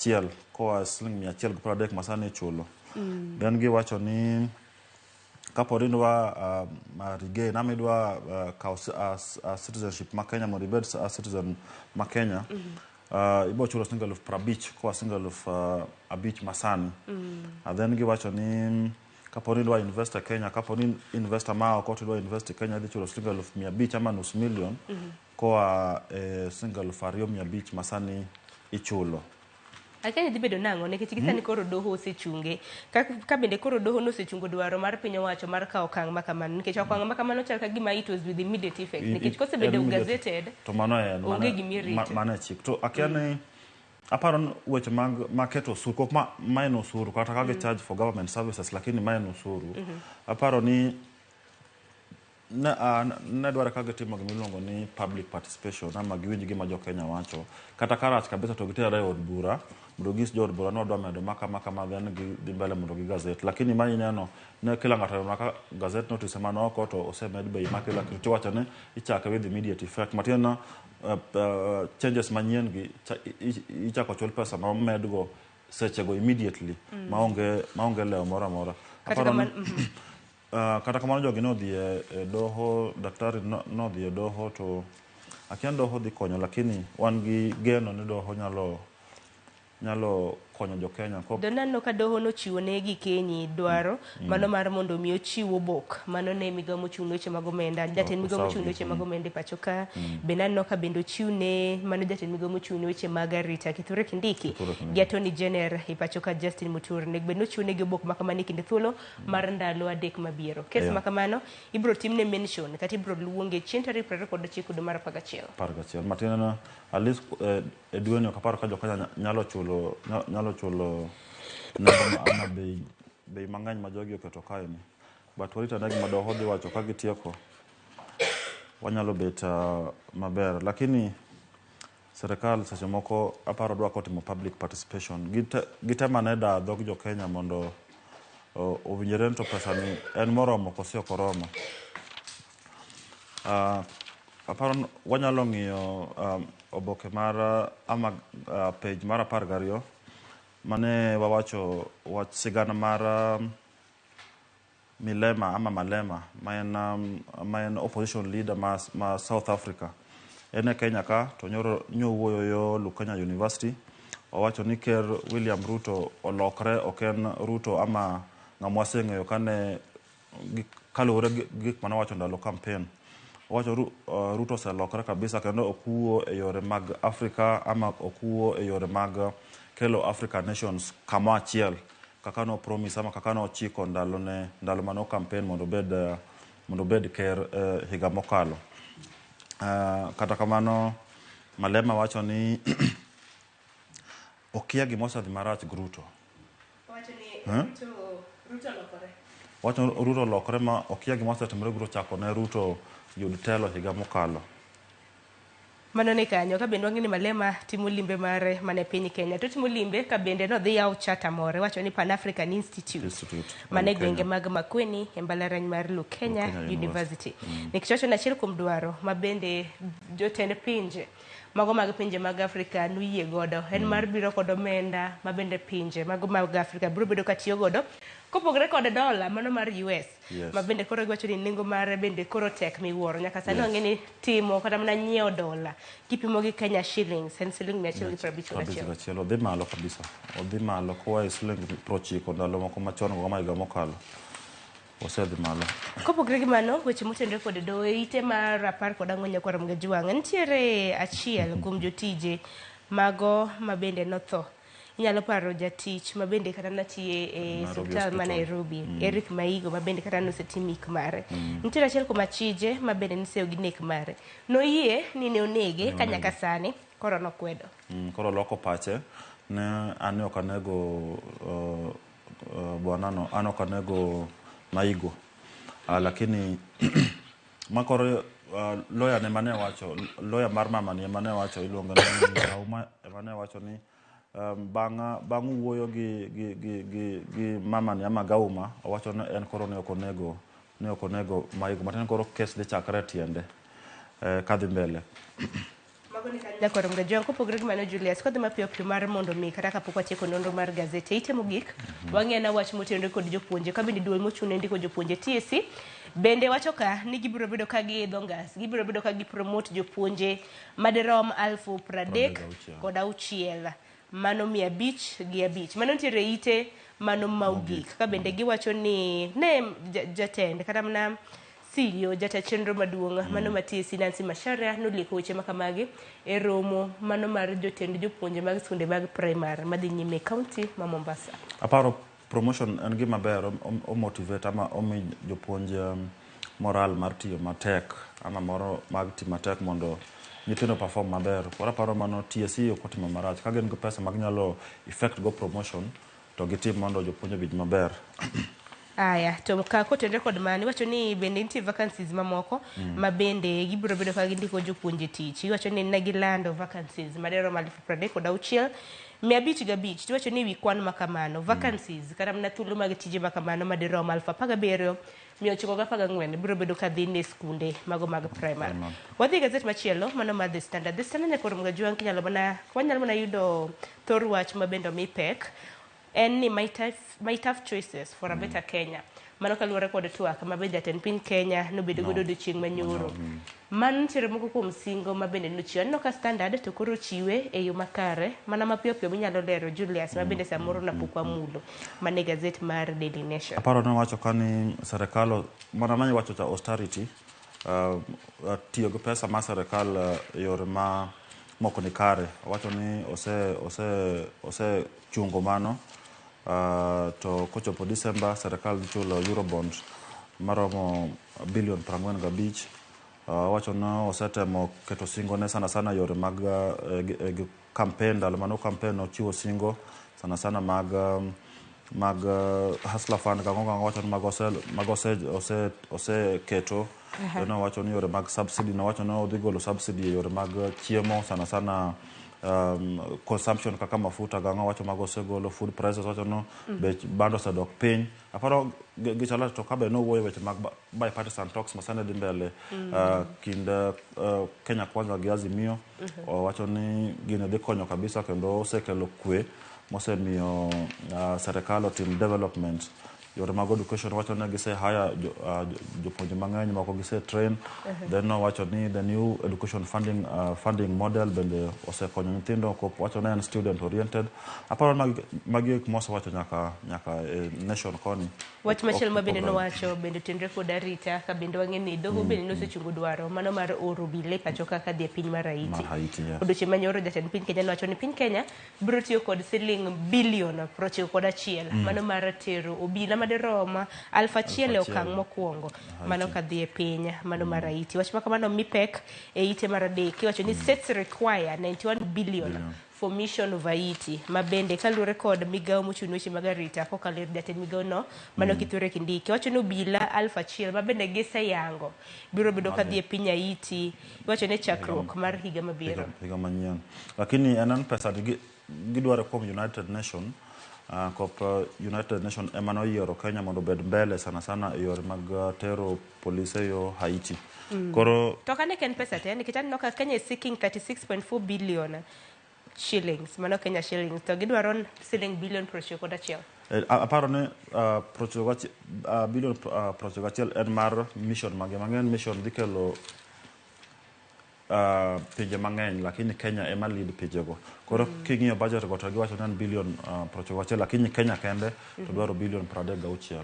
achiel koa siling 130 ma sani ichulo. Then giwacho ni kapo ni idwa regain ama idwa kawo citizenship ma Kenya mondo ibed citizen ma Kenya, ibo chulo siling 50,000 koa siling 5,000 masani. Then giwacho ni kapo ni idwa invest e Kenya, kapo ni investor ma oko to idwa invest e Kenya, idhi chulo siling 500,000 ama nus million koa e siling 2,500 masani ichulo. Akia ni dhi bedo nang'o nikech gisani koro doho osechunge. Ka bende koro doho nosechungo dwaro mar piny owacho mar kawo okang' ma kamano nikech okang' ma kamano chal ka gima it was with immediate effect nikech kosebedo gazetted to mano en onge gimirito. Mano e chik. To akia ni aparo ni weche mag maketo osuru kok ma en osuru kata ka gi charge for government services, lakini ma en osuru. Aparo ni ne dware ka gitimo gima iluongo ni public participation ama giwinj gima jo Kenya wacho. Kata ka rach kabisa to giterre e od bura mondo ginyis jo od bura ni wadwa medo ma kama kama, then gidhi mbele mondo gi gazette. Lakini ma ineno ne kila ng'ato oneno ka gazette notice man oko to osemed bei ma kila kitu, tiwacho ni ichake with immediate effect. Matiende ni changes manyien gi ichako chul pesa ma omedgo sechego immediately maonge lewo moro amora. Kata kamano jogi nodhi e doho, daktari nodhi e doho to akia ni doho dhi konyo, lakini wan gi geno ni doho nyalo konyo jo Kenya. Donano ka doho nochiwo ne Gikenyi dwaro mano mar mondo mi ochiw obok mano ne migawo mochung' ne weche mag omenda, jatend migawo mochung' ne weche mag omenda e pacho ka. Bende aneno ka bende ochiw ne mano jatend migawo mochung' ne weche mag arita Kithure Kindiki gi Attorney General e pacho ka Justin Muturi. Onego bed ni ochiw negi obok ma kamano e kinde thuolo mar ndalo 3 mabiro. Kes ma kamano ibiro timne mention kata ibiro luonge chieng' tarik 29 dwe mar 11. 11. Matiende ni at least e dweni ok apar ka jo Kenya nyalo chulo nengo ama bei mang'eny ma jogi oketo kae ni. But warit ane gima doho dhi wacho ka gitieko wanyalo bet maber. Lakini serikal seche moko aparo dwa kotimo public participation. Gitemo ane daa dhog jo Kenya mondo owinjore ni to pesa ni en moromo koso ok oromo. Aparo ni wanyalo ng'iyo oboke mar ama page mar 12 mane wawacho wach sigana mar Milema ama Malema ma en opposition leader ma South Africa. En e Kenya ka to nyoro nyowuoyo yo Lukenya University. Owacho ni ker William Ruto olokre, ok en Ruto ama ng'ama waseng'eyo kane kaluwore gi gik mane owacho ndalo campaign. Owacho Ruto oselokre kabisa kendo ok wuo e yore mag Afrika ama ok wuo e yore mag kelo African nations kama achiel kaka no promise ama kaka nochiko ndalo ne ndalo mane o campaign mondo obed ker higa mokalo. Kata kamano Malema wacho ni okia gima osedhi marach gi Ruto. Owacho ni Ruto olokore. Wacho ni Ruto olokore ma okia gima osetimore gi Ruto chako ne Ruto yud telo higa mokalo. Mano ni kanyo ka bende wang'e ni Malema timo limbe mare mana e piny Kenya to timo limbe ka bende nodhi yawo charter moro iwacho ni Pan African Institute, Institute mane Kenya. Gwenge mag Makueni e mbalariany mar Lukenya Lukenya University. Nikech wacho ni achiel kuom dwaro ma bende jotend pinje mago mag pinje mag Afrika noyie godo en mar biro kod omenda ma bende pinje mago mag Afrika biro bedo ka tiyo godo kopogore kod dola mano mar US ma bende koro giwacho ni nengo mare bende koro tek miwuoro nyaka sani. Wang'e ni timo kata mana nyiewo dola kipimo gi Kenya shillings en siling 151. 51. Odhi malo kabisa, odhi malo koa e siling 90 ndalo moko machon go kama higa mokalo, osedhi malo. Kopogore gi mano, weche motenore kod doho e ite mar 14 nyakwar Mgajwang' nitiere achiel kuom jotije mago ma bende notho. Inyalo paro jatich ma bende kata natiye e Nairobi osiptal ma Hospital. Nairobi, Eric Maigo, ma bende kata nosetim ik mare. Nitiere achiel kuom achije ma bende niseyo gi nek mare. Noyie ni ne onege ka nyaka sani koro nokwedo. Koro loko pache ne an ne ok anego bwanano, an ok anego Maigo, lakini makoro lawyer ne mane wacho, lawyer mar mama ni ema ne wacho, iluongo ni Auma, ema ne wacho ni bang' wuoyo gi mama ni ama Gauma, owacho ni en koro ne ok onego Maigo, matiende ni koro kes dhi chakre e tiende kadhi mbele. Mago. Nyakwar Mgajwang', kopogore gi mano Julius, kodhi mapiyo piyo mar mondo mi kata kapok watieko nonro mar gazete ite mogik, wang'e na wach motenore kod jopuonje, ka bende duol mochung' ne ndiko jopuonje TSC bende wacho ka ni gibiro bedo ka giidho ngas, gibiro bedo ka gipromote jopuonje madirom 36,500, mano 505. Mano nitiere ite mano mogik. Ka bende giwacho ni ne jatend kata mana CEO jata chenro maduong' mano ma TSC Nancy Macharia nolieko weche makamagi e romo mano mar jotend jopuonje mag skunde mag primary madhi nyime e kaunti ma Mombasa. Aparo promotion en gima ber, o motivate ama omi jopuonj moral mar tiyo matek ama moro mag tiyo matek mondo nyithindo perform maber. Koro aparo mano TSC ok otimo marach. Ka gin gi pesa mag nyalo effect go promotion to gitim mondo jopuonj obed maber. Aya, to ka kotenore kod mano, iwacho ni bende nitie vacancies mamoko ma bende gibiro bedo ka gindiko jopuonje tich. Iwacho ni ne gilando vacancies madirom 36,505. Tiwacho ni wi kwan makamano, vacancies kata mana thuolo mag tije makamano madirom 17,914 biro bedo ka dhi ne skunde mago mag primary. Wadhi e gazet machielo, mano mar The Standard. The Standard Nyakwar Mgajwang' kinyalo mana wanyalo mana yudo thor wach ma bende omi pek en ni my tough choices for a better Kenya. Mano kaluwore kod twak ma bende jatend piny Kenya nobedo godo odiochieng' manyoro. Mano nitiere moko kuom singo ma bende nochiwo. Aneno ka Standard to koro chiwe e yo makare mana mapiyo piyo minyalo lero Julius ma bende samoro napok wamulo mane gazet mar Daily Nation. Aparo ne wacho ka ni serikal mana mane wacho cha austerity, tiyo gi pesa mar serikal yore ma mok ni kare. Owacho ni ose chungo mano, to kochopo December serikal dhi chulo Eurobond maromo bilion 45. Owacho ni osetemo keto singo ne sana sana yore mag gi campaign, ndalo mano campaign ochiwo singo sana sana mag Hustler Fund gang'o gang'o, wacho ni mago oseketo. Then owacho ni yore mag subsidy, nowacho ni odhi golo subsidy e yore mag chiemo sana sana consumption kaka mafuta gang'o, wacho mago osegolo. Food prices, wacho no bech bando osedok piny. Aparo gichalo to kabe nowuoyo weche mag bipartisan talks masani dhi mbele kind Kenya Kwanza gi Azimio. Owacho ni gini dhi konyo kabisa kendo osekelo kwe mosemiyo serikal otim development yore mag education. Wacho ni gise hire jopuonje mang'eny, moko gise train. Then nowacho ni the new education funding model bende osekonyo nyithindo, wacho ni en student oriented. Aparo magi gik mosewacho nyaka e nation koni. Wach machielo ma bende nowacho bende otenore kod arita, ka bende wang'e ni doho bende nosechungo dwaro mano mar oro obila e pacho ka dhi e piny mar Haiti. Mar Haiti, yes. Odiochieng' manyoro jatend piny Kenya nowacho ni piny Kenya biro tiyo kod siling bilion 91 mano mar tero obila madirom 1,000 e okang' mokwongo mano kadhi e piny mano mar Haiti. Wach ma kamano mi pek e ite mar adek, iwacho ni states require 91 billion for mission of Haiti, ma bende kaluwore kod migawo mochung' ne weche mag arita kokalo ir jatend migawo no mano Kithure Kindiki, wacho ni obila 1,000 ma bende giseyango biro bedo kadhi e piny Haiti, iwacho ni chakruok mar higa mabiro. Higa manyien. Lakini en pesa gidwaro kuom United Nation, kop United Nation ema noyiero Kenya mondo obed mbele sana sana e yore mag tero polise yo Haiti. Koro to kane en pesa te, nikech aneno ka Kenya is seeking 36.4 billion shillings, mano Kenya shillings, to gidwaro siling bilion 91. Aparo ni bilion 91 en mar mission mage mang'eny. Mission dhi kelo pinje mang'eny, lakini Kenya ema lead pinjego. Koro king'iyo budget go to giwacho ni en bilion 91, lakini Kenya kende to dwaro bilion 36.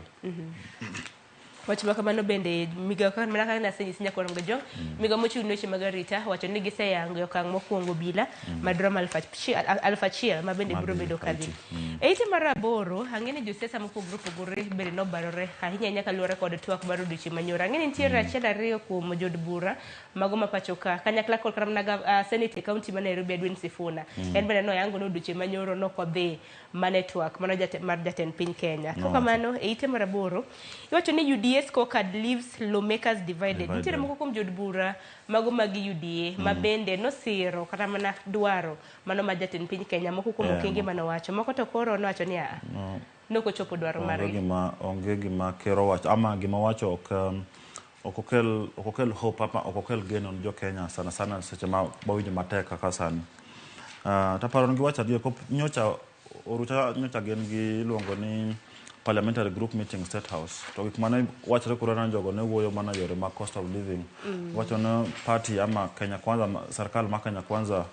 Wach ma kamano bende migawo kaka mana kaka nasenyisi Nyakwar Mgajwang', migawo mochung' ne weche mag arita wacho ni giseyango e okang' mokwongo obila madirom 1,000 ma bende biro bedo kadhi. E ite mar aboro, ang'e ni josiasa mopogore opogore bende nobarore ahinya ahinya kaluwore kod twak mar odiochieng' manyoro. Ang'e ni nitiere achiel ariyo kuom jood bura mago ma pacho ka kanyakla kod kata mana senate e kaunti ma Nairobi Edwin Sifuna. En bende noyango ni odiochieng' manyoro nokodhi mane twak mano mar jatend piny Kenya. Kamano e ite mar aboro iwacho ni UDA scorecard leaves lawmakers divided. Nitiere moko kuom jood bura mago mag UDA ma bende nosiro kata mana dwaro mano mar jatend piny Kenya, moko kuom okenge manowacho, moko to koro nowacho ni nokochopo dwaro margi. Onge gima ker owacho ama gima owacho Ok okel hope ama ok okel geno ne jo Kenya, sana sana seche ma wawinjo matek kaka sani. Taparo ni giwacho adier nyocha orucha nyocha gin gi iluongo ni parliamentary group meeting, State House, to gik mane wachre kura na jogo ne wuoyo mana yore mag cost of living. Wacho ni party ama Kenya Kwanza, serikal ma Kenya Kwanza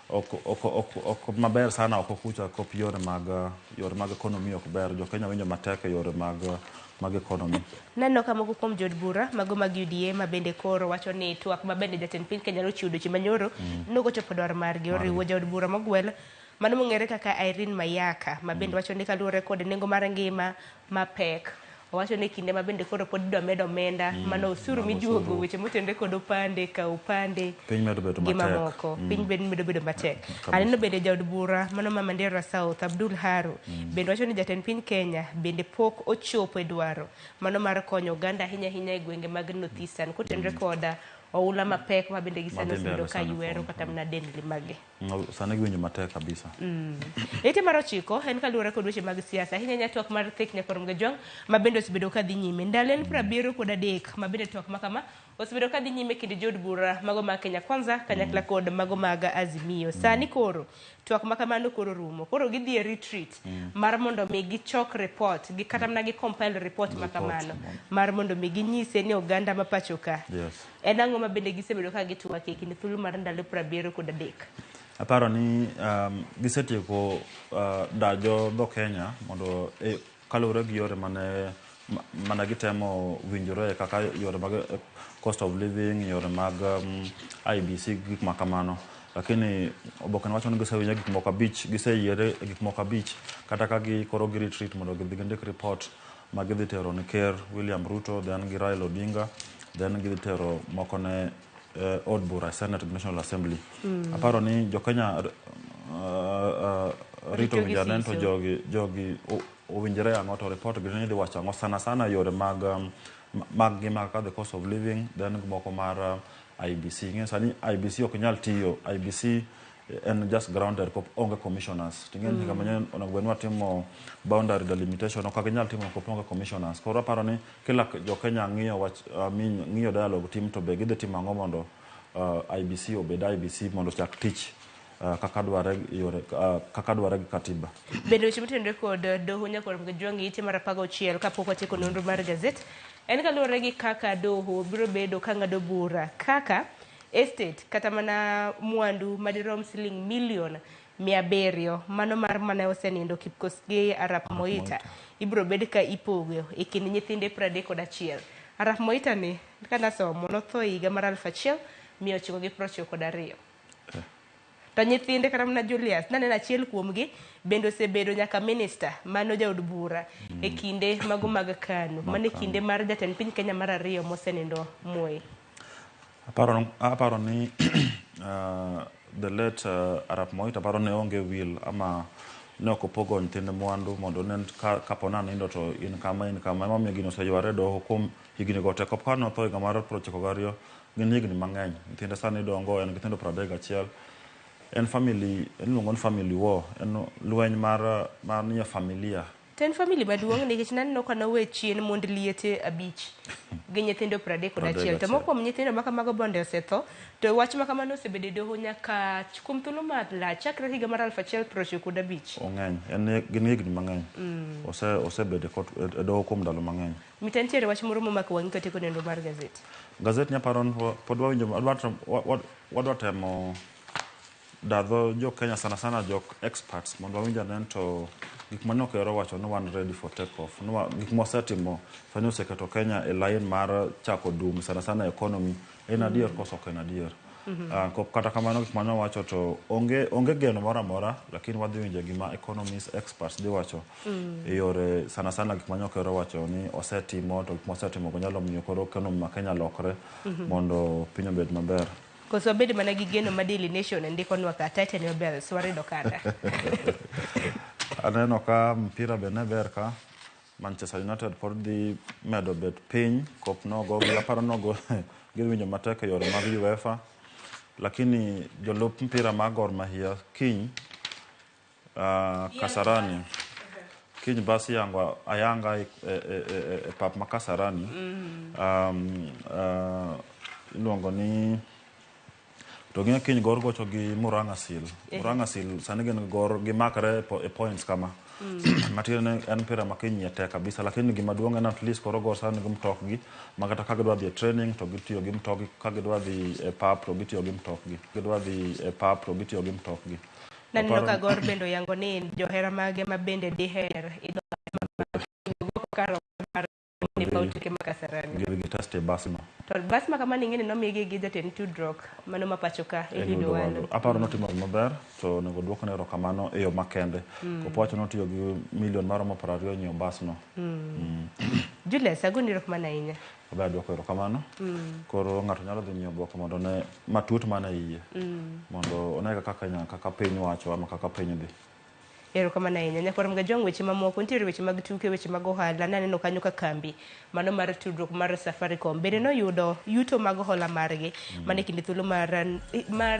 ok maber sana oko kucha kop yore mag economy ok ber. Jo Kenya winjo matek e yore mag economy. Naneno ka moko kuom jood bura mago mag UDA ma bende koro wacho ni twak ma bende jatend piny Kenya nochiwo dweche manyoro nogochopo dwaro margi. Oriwo jaod bura mogwel mano mong'ere kaka Irene Mayaka, ma bende wacho ni kaluwore kod nengo mar ngima mapek, owacho ni kinde ma bende koro pod idwa med omenda mano osuru mag mijuogo osuru. Weche motenore kod opande ka opande piny medo bedo gi matek. Mamoko piny bende medo bedo matek. Kabisa. Aneno bende jaod bura mano ma Mandera South, Abdul Haru, bende wacho ni jatend piny Kenya bende pok ochopo e dwaro mano mar konyo oganda, ahinya ahinya e gwenge mag North Eastern, kotenore koda oula mapek ma bende gisani Madhi mbele osebedo ka sana ywero kuom. Kata mana dendni mage. Sani giwinjo matek kabisa. Ite mar 9 en kaluwore kod weche mag siasa, ahinya ahinya twak mar thik nyakwar Mgajwang' ma bende osebedo ka dhi nyime ndalo en 73, ma bende twak ma kama osebedo ka dhi nyime kind jood bura mago mag Kenya Kwanza kanyakla kod mago mag Azimio. Sani koro twak ma kamano koro rumo, koro gidhi e retreat mar mondo mi gichok report gi kata mana gi compile report ma Report, kamano mar mondo mi ginyise ni oganda ma pacho ka en ang'o ma bende gisebedo ka gitwak e kind thuolo mar ndalo 73. Aparo ni gisetieko dajo dho Kenya mondo kaluwore gi yore mane gitemo winjore kaka yore mag cost of living, yore mag IEBC, gik ma kamano. Lakini oboke wacho ni gisewinjo gik moko 5, giseyiere gik moko 5, kata ka gi koro gi retreat mondo gidhi gindik report ma gidhi tero ne Ker William Ruto, then gi Raila Odinga, then gidhi tero moko ne od bura, Senate gi National Assembly. Aparo ni jo Kenya rito Rito gi winjo ane to siso. Jogi owinjore ang'o to report gi ni dhi wacho ang'o, sana sana yore mag ngima kaka the cost of living, then gi moko mar IEBC. Ing'e sani IEBC ok nyal tiyo. IEBC en just grounded kop onge commissioners. Ting'e ni higa manyien onego bed ni watimo boundary delimitation, ok ginyal timo kop onge commissioners. Koro aparo ni kila jo Kenya ng'iyo wach, I mean, ng'iyo dialogue tim to be gidhi timo ang'o mondo IEBC obed IEBC mondo ochak tich kaka dware yore kaka dware gi katiba. Bende weche motenore kod doho nyakwar Mgajwang' ite mar 16 kapok watieko nonro mar gazet en kaluwore gi kaka doho biro bedo ka ng'ado bura kaka estate kata mana mwandu madirom siling milion 700 mano mar mane osenindo Kipkosgei Arap Moita ibiro bed ka ipogo e kind nyithinde 31. Arap Moita ni kanasomo notho e higa mar 1992, to nyithinde kata mana Julius naneno achiel kuomgi bende osebedo nyaka minister, mano jaod bura e kinde mago mag KANU, mano e kinde mar jatend piny Kenya mar ariyo mosenindo Moi. Aparo ni the late Arap Moi, aparo ne onge will ama ne ok opogo nyithinde mwandu mondo ne kapo ni anindo to in kama, in kama. Emomiyo gino oseyware e doho kuom higni go te. Kop ka notho higa mar 92, gin higni mang'eny. Nyithinde sani dongo, en gi nyithindo 31. En family, iluongo ni family war, en lweny mar nie familia. To en family maduong' nikech naneno ka nowe chien mond liete 5 gi nyithindo 31. To moko kuom nyithindo ma kamago bonde osetho, to wach ma kamano osebedo e doho nyaka kuom thuolo malach chakre higa mar 1995. Ong'eny, en gin higni mang'eny. Osebedo e doho kuom ndalo mang'eny. Mita nitiere wach moro momako wang'i katieko nonro mar gazet. Gazet nyaparo ni pod wawinjo wadwa temo dadho jo Kenya, sana sana jok experts, mondo wawinj ane to gik mane Okero owacho ni wan ready for take off. Ni gik mwasetimo sani oseketo Kenya e line mar chako dum, sana sana economy, en adier koso ok en adier. Kata kamano gik mane owacho to onge geno moro amora, lakini wadhi winjo gima economist experts dhi wacho e yore, sana sana gik mane Okero owacho ni osetimo, to gik mosetimo go nyalo miyo koro economy ma Kenya lokre mondo piny obed maber. Koso wabed mana gi geno ma Daily Nation ndikonwa ka tighten your belts warido kanda. Aneno ka mpira be ne ber ka Manchester United pod dhi medo bet piny kop nogo gi aparo nogo giwinjo matek e yore mag UEFA, lakini jolup mpira mag Gor Mahia kiny Kasarani. Kiny bas iyango ayanga e, e, e, e, e pap ma Kasarani. Iluongo ni to ng'e kiny Gor gocho gi Murang'a Seal. Murang'a Seal sani gin Gor gimakre e points kama. Matiende ni en mpira ma kiny tek kabisa, lakini gima duong' en at least koro Gor sani nigi mtokgi ma kata ka gidwa dhi e training to gitiyo gi mtokgi, ka gidwa dhi e pap to gitiyo gi mtokgi, gidwa dhi e pap to gitiyo gi mtokgi. Naneno ka Gor bende oyango ni johera mage ma bende diher idho kar mar e paw tuke ma Kasarani. Gidhi gi test e bas no. To bas ma kamano ing'e ni nomigi gi jatend tudruok mano ma pacho ka Eliud Owalo. Aparo notimo maber to onego duokne erokamano e yo makende. Kopo wacho notiyo gi milion maromo 20 nyiewo bas no. Julius, agoni erokamano ahinya. Maber, duoko erokamano. Koro ng'ato nyalo dhi nyiewo oboke mondo one matut mana e iye. Mondo one kaka Kenya, kaka piny wacho ama kaka piny dhi. Erokamano ahinya. Nyakwar Mgajwang', weche mamoko nitiere weche mag tuke, weche mag ohala. Naneno kanyo ka kambi mano mar tudruok mar Safaricom bende noyudo yuto mag hola margi mane kinde thuolo mar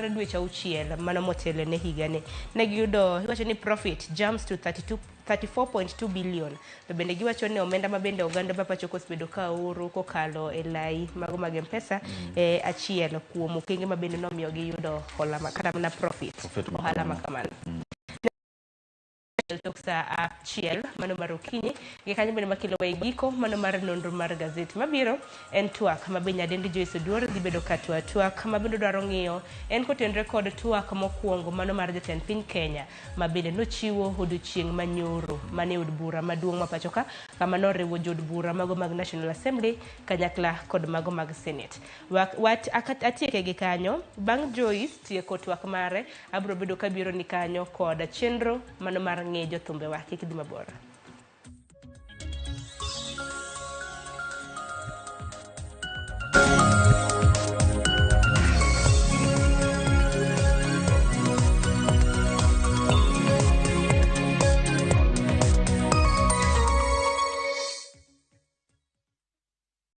dweche 6 mano motelo ne higani. Ne giyudo, iwacho ni profit jumps to 32 34.2 billion. To bende giwacho ni omenda ma bende oganda ma pacho kosebedo ka oro kokalo e lai mago mag M-Pesa achiel kuom okenge ma bende nomiyo giyudo hola kata mana profit, Profit ma ohala ma kamano. Kamano. Tok saa 1 mano mar okinyi gi kanyo bende makelo wa e giko mano mar nonro mar gazet mabiro en twak ma be nyadendi Joyce Oduor dhi bedo ka twa twak ma bende dwaro ng'iyo en kotenre kod twak mokwongo mano mar jatend piny Kenya ma bende nochiwo odiochieng' manyoro mane od bura maduong' ma pacho ka kama noriwo jood bura mago mag National Assembly kanyakla kod mago mag Senate. Atieke gi kanyo bang' Joyce tieko twak mare abiro bedo kabiro ni kanyo kod chenro mano mar ng'e jothumbewa kik idhi mabor.